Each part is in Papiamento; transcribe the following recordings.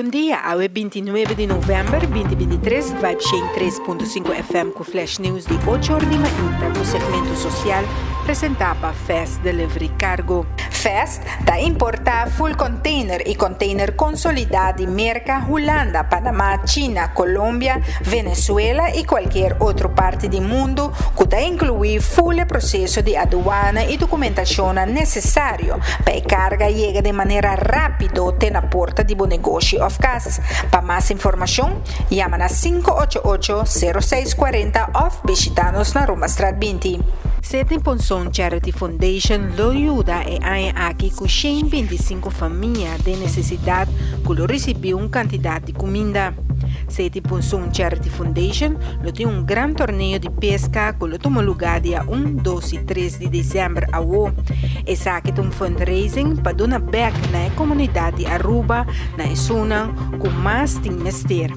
Bon dia, awe 29 di november 2023, Vibe Shane 3.5 FM ku Flash News di 8 or di mainta ku segmento sosial presentá pa Fast Delivery Cargo. Fast ta importá full container i container konsolidá di Merka, Hulanda, Panamá, China, Colombia, Venezuela i kualkier otro parti di mundu ku ta inkluí full e proseso di aduana i dokumentashonnan nesesario pa e karga yega den manera rápido te na porta di bo negoshi òf kas. Pa mas informashon, yama na 588 06 40 òf bishitá nos na Romastraat 20. Sidney Ponson Charity Foundation lo yuda e aña aki ku 125 famia den nesesidat ku lo risibí un kantidat di kuminda. Sidney Ponson Charity Foundation lo tin un gran torneo di peska ku lo tuma lugá dia 1, 2 i 3 di desèmber awo. Esaki ta un fundraising pa duna bèk na e komunidat di Aruba na esunnan ku mas tin mester.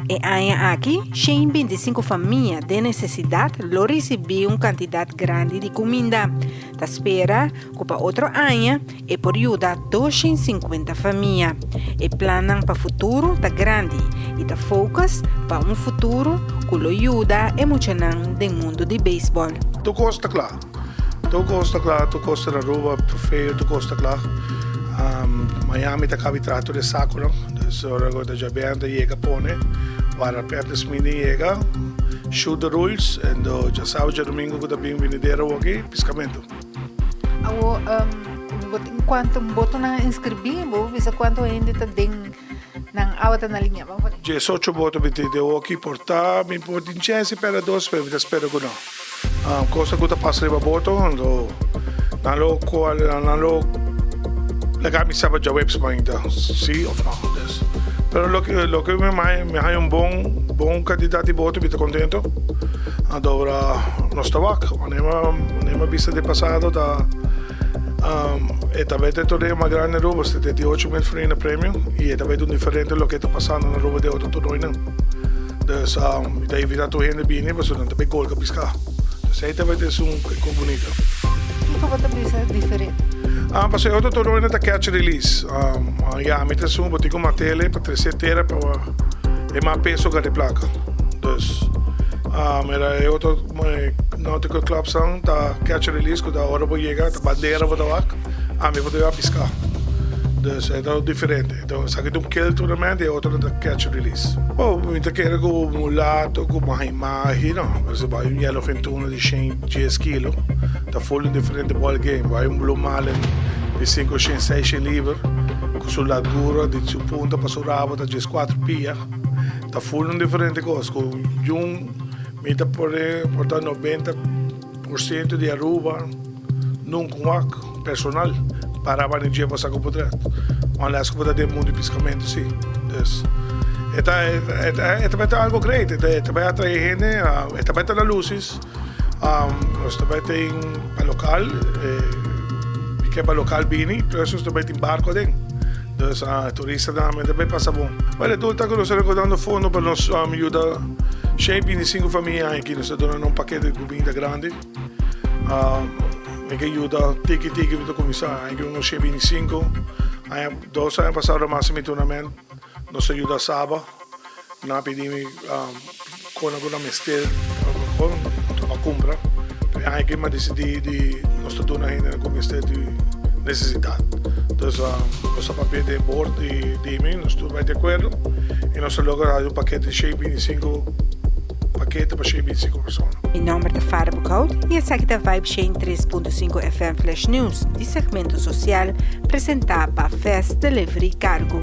E aña aki, 125 famia den nesesidat lo risibí un kantidat grandi di kuminda. Ta spera ku pa otro aña e por yuda 250 famia. E plannan pa futuro ta grandi i ta focus pa un futuro ku lo yuda e muchanan den mundu di beisbòl. Tur kos ta kla. Tur kos ta kla, tur kos ta na Aruba, trofeo, tur kos ta kla. Miami ta kabi traha tur e sakonan. Dus ora ku ta djabièrnè ta yega pone, wara pèrdè smini yega, shoot the rules, en do djasabu djadumingu ku ta bin binidero awoki, piskamentu. Awo, bo tin kuantu botonan a inskribí? Bo por bisa kuantu hende ta den nan awa ta na liña? Bo por. 18 boto mi tin den awoki, por ta mi por tin chèns di pèrdè dos, pero mi ta spera ku no. Cosa cu ta pasa riba boto, anto nan lo cual nan lo laga mi saba djaweps mainta si of no. Dus, pero loke loke mi mi haya un bon bon cantidad di boto mi ta contento. Anto ora nos ta wak, manera manera mi a bisa den pasado ta e ta bay ta e torneo mas grandi na Aruba, 78,000 florin na premio y e ta bay ta un diferente loke ta pasando na Aruba den otro torneonan. Dus mi ta invita tur hende bini pasobra nan ta bay golga piská. Dus ei ta bay ta esun kos bunita. Kiko bo ta bisa diferente? Pasobra e otro torneonan ta catch and release. Ya mi ta esun bo tin ku matele pa trese tera pa e mas peso gana e plaka. Dus mira e otro nautical clubsnan ta catch and release ku ta ora bo yega ta bandera bo ta wak ami bo ta yega piská. Dus e ta diferente. Enton esaki ta un kill tournament y e otro ta catch and release. Bo, mi ta kere ku mulato ku mahi mahi no, pasobra bai un yellowfin tuna di shen dies kilo ta full un diferente ball game. Bai un blue marlin di sinku shen seis shen liber ku su largura di su punta pa su rabo ta 14 pia ta full un diferente kos ku yun mi ta pone por ta 90% di Aruba nunka un wak. Personal para bani dje pa saca potret. Unless cu bo ta den mundo di piscamento si. Dus e ta e ta e ta bay ta algo great. E ta e ta bay atrae hende, e ta bay ta na luces. Nos ta bay tin pa local, mi ke pa local bini, plus nos ta bay tin barco aden. Dus turistanan ta bay pasa bon. Bueno, e doel ta cu nos ta recordando fondo pa nos yuda 125 famia aki. Nos ta duna nan un pakete di cuminda grandi. Mi ke yuda tiki tiki mi ta kuminsá aña un ocho 25 aña dos aña pasado mas mi tournament nos a yuda Saba nan a pidi mi kon ku nan mester pa kumpra pero e aña aki mi a disidí di nos ta duna hende ku mester di nesesidat entonces nos a papia den board di mi nos tur bai di akuerdo i nos a logra haci un pakete di 125 pakete pa 125 persona. Mi nomber ta Farah Boekhout y esaki ta Vibe 103.5 FM Flash News di segmento social presenta pa Fast Delivery Cargo.